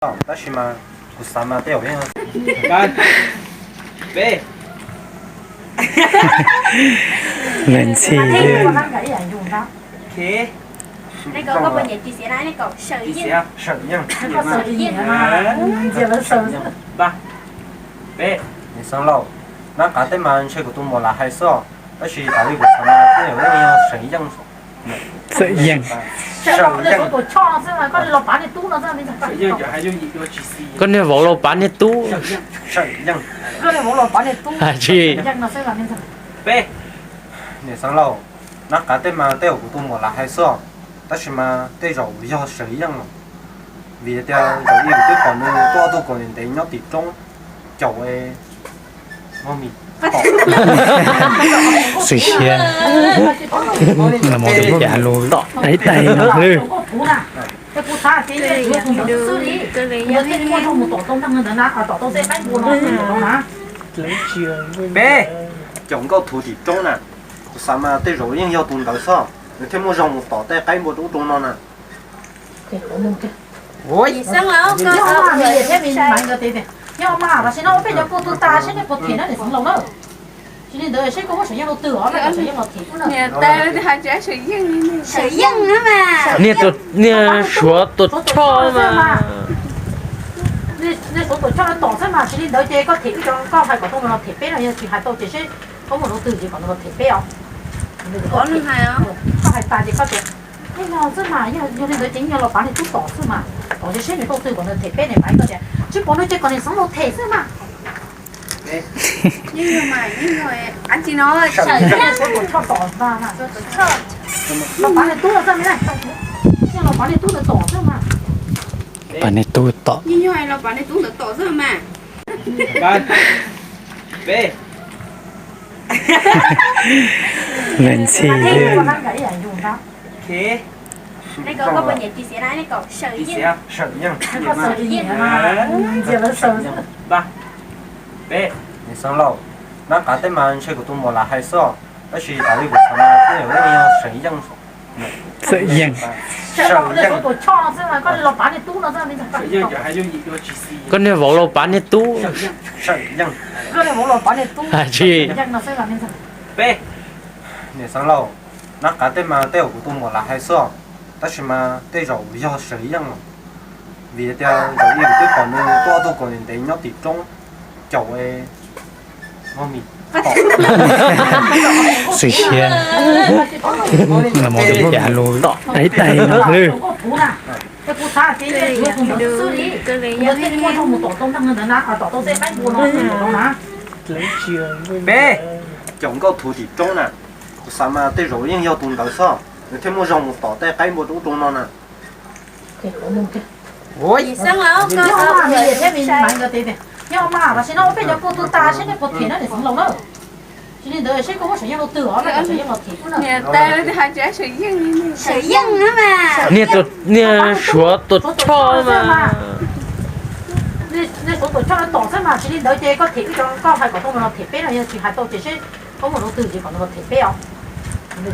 Tab sis mas kuv xav mas tej zaum yeej, peb, leej txiv, peb, niam xeev laus, nab qav tej mas ntshe kuv tus muam lam hais xwb, tab sis tas li kuv xav mas tej zaum yeej yog seem yeej. Seem yeej. Koj niag vauv los pav niag tub. Tsis, niam xeev laus, nab qav tej mas tej zaum kuv tus muam lam hais xwb, tab sis mas tej zaum yog seem yeej los, vim tias zaum ib kuv twb pom nws tuaj ob tug kaus hniav ntev nyob tim roob caum Xwm siab, no mus tus cas lus tom tais tais no lawm. Peb, caum nkauj thuv tim roob na, kuv xav mas tej zaum yeej yog tus ntawd xwb, nws thiaj muaj zog mus tom tej qaib npua roob roob no na. Nyob mas, tam sim no peb cov pug tu tas seb nej puas them na niam xeev laus na. Tsis li ntawd seb koj muab Suav Yeej rau twg os, Suav Yeej los them xwb na. Niam tais hais tias Suav Yeej, Suav Yeej na mas. Niag Suav Tuam Tshoj mas. Nej Suav Tuam Tshoj no tom xwb mas, tsis li ntawd ces koj them ib co, koj hais kom tau nws los them peb no, yog tsis hais tau ces seb koj muab rau twg ces kom nws los them peb os. Koj hais tas ces koj tias, nej no xwb mas, yog li ntawd ces yog los pav niag tub tom xwb mas, tom ces seb nws tau twg kom nws them peb, niam tais koj tias tsis pom nws ces kom niam xeev laus them xwb mas. Ab tsi no, los pav niag tub xwb, los pav niag tub tom xwb mas. Pav niag tub tom. Los pav niag tub ntawd tom xwb mas. Leej txiv, niam xeev laus, nab qav tej mas ntshe kuv tus muam lam hais xwb, tab sis tas li kuv xav mas tej zaum yeej yog seem yeej. Seem yeej. Koj niag vauv los pav niag tub. Tsis, niam xeev laus, nab qav tej mas tej zaum kuv tus muam lam hais xwb, tab sis mas tej zaum yog seem yeej los, vim tias zaum ib kuv twb pom nws tuaj ob tug kaus hniav ntev nyob tim roob caum Xwm siab, no mus tus cas lus tom tais tais no lawm. Peb, caum nkauj thuv tim roob na, kuv xav mas tej zaum yeej yog tus ntawd xwb, nws thiaj muaj zog mus tom tej qaib npua roob roob no na. Nyob mas, tam sim no peb cov pug tu tas seb nej puas them na niam xeev laus na. Tsis li ntawd seb koj muab Suav Yeej rau twg os, Suav Yeej los them xwb na. Niam tais hais tias Suav Yeej, Suav Yeej na mas. Niag Suav Tuam Tshoj mas. Nej Suav Tuam Tshoj no tom xwb mas, tsis li ntawd ces koj them ib co, koj hais kom tau nws los them peb no, yog tsis hais tau ces seb koj muab rau twg ces kom nws los them peb os. Koj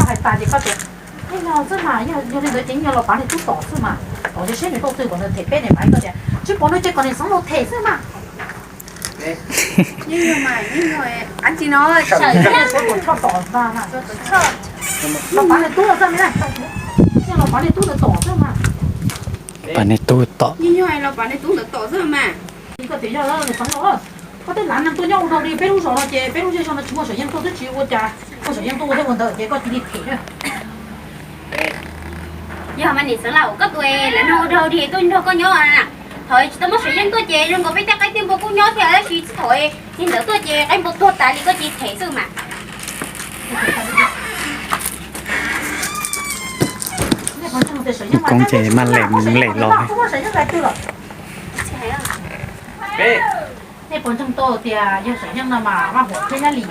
hais tas ces koj tias, nej no xwb mas, yog li ntawd ces yog los pav niag tub tom xwb mas, tom ces seb nws tau twg kom nws them peb, niam tais koj tias tsis pom nws ces kom niam xeev laus them xwb mas. Ab tsi no, los pav niag tub xwb, los pav niag tub tom xwb mas. Pav niag tub tom. Los pav niag tub ntawd tom xwb mas. Koj tias yog niam xeev laus, koj tej lav neeg tuaj nyob ua dog dig peb lub zos no ces peb lub zej zog no tsis muaj Suav Yeej tuaj twb tsis ua cas, muaj Suav Yeej tuaj ua dej ua ntawd ces koj cia li them. Yog mas niam xeev laus, koj tus lav neeg ua dog dig tuaj nrog koj nyob na, thaum tsis tau muaj Suav Yeej tuaj ces zoo nkaus peb tej qaib tej npua kuj nyob thiab, tab sis thaum niag ntawd tuaj ces qaib npua tuag tas li, koj cia li them xwb mas. Koob ces maj lem lem los. Nej puas ntseeg tau tias yog Suav Yeej no mas vaj huam thiab nyab li.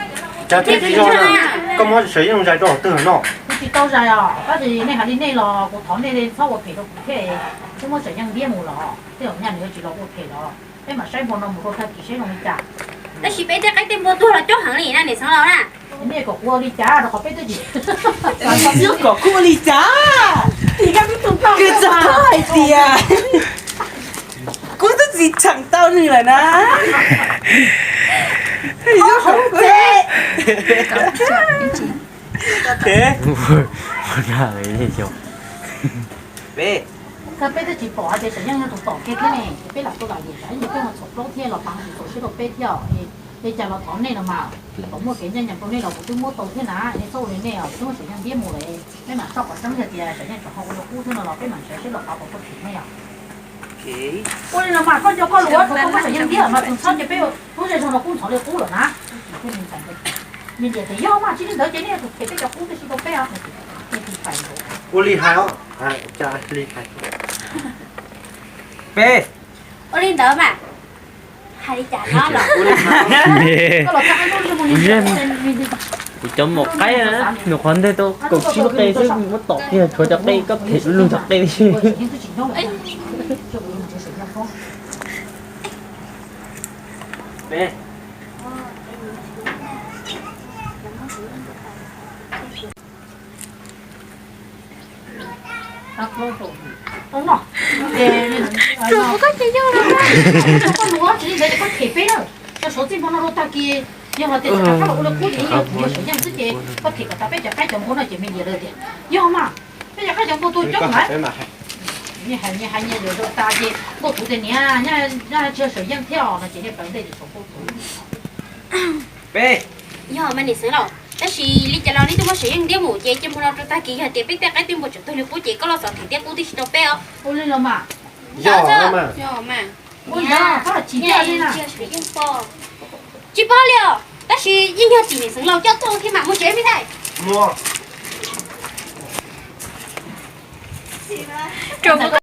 Cas thiaj tsis yog na? Koj muab Suav Yeej zais rau qhov twg no? Kuv tsis tau zais os, tab sis nej hais li nej los kuv thov nej txhob ua phem rau kuv thiab, thiab muab Suav Yeej ntiab mus los, tej zaum nyaj nws yuav tsis los ua phem los. Peb mam saib hmo no mus rau tag kis seb zoo li cas. Tab sis peb tej qaib tej npua tuag los coob heev li na niam xeev laus na. Nej kom kuv ua li cas rau qhov peb twb tsis, kom kuv ua li cas? Kws txog hais tias Nws lawm na. Peb, koj peb twb tsis pom hais tias Sam Yeej yog tus tom kiag thiab ne, ces peb lam tuaj lam liam Sam Yeej ces peb mus txhom plaub thiab los pab tsis txaus siab rau peb thiab. Li cas los thov nej no mas, kom muaj kev ncaj ncees rau nej los kuv twb muab tau thiab na, nej txhob ua li nej os, twb muab Sam Yeej ntiab mus lawm. Peb mam soj qhov tseeb yog tias Sam Yeej tseem ho ua li qub thiab no los peb mam nrhiav seb los pab puas tau tim nej os. Ua li no mas koj nco koj lus, thaum koj muab Sam Yeej ntiab mas tus txhob cia peb lub zej zog no kub ntxhov li qub lawm na. Me liam tias yog mas tsis li ntawd ces nej tus phem peb cov qub tib si rau peb os. Ua li hais os, cas li hais. Peb, ua li ntawd mas, hais li cas no los. Kuv cov maum qaib na, nws qhov ntej tau kaum tsib lub qe xwb, muab tom kiag tshuav cov qe, koj phem lug cov qe. Peb, koj lus tsis li ntawd ces koj them peb na. Tso suav txij npoo no rau tag kis, yog hais tias koj ua li qub ces yog Sam Yeej xwb ces koj them kom tas peb cov qaib cov npua no ces me liam lawm tias yog mas, peb cov qaib cov npua tuaj coob lawm. Nyias hais nyias hais nyias yuav zoo tas ces nkauj tus tias niam, nyaj tsis yog Sam Yeej thiab os no ces niaj plawv ntej ces tshuav nkauj tus. Peb, yog mas niam xeev laus, tab sis li cas los nej twb muab Sam Yeej ntiab mus ces cia mus no rau tag kis, yog tias peb tej qaib tej npua tseem tuag li qub ces koj los xav them ntiab qub tib si rau peb os. Ua li los mas. Yog mas. Ua li los mas, koj los chim thiab li na. Tsis paub li os, tab sis yeej yog tim niam xeev laus coj tuaj thiab mas, mus tsev me ntxhais.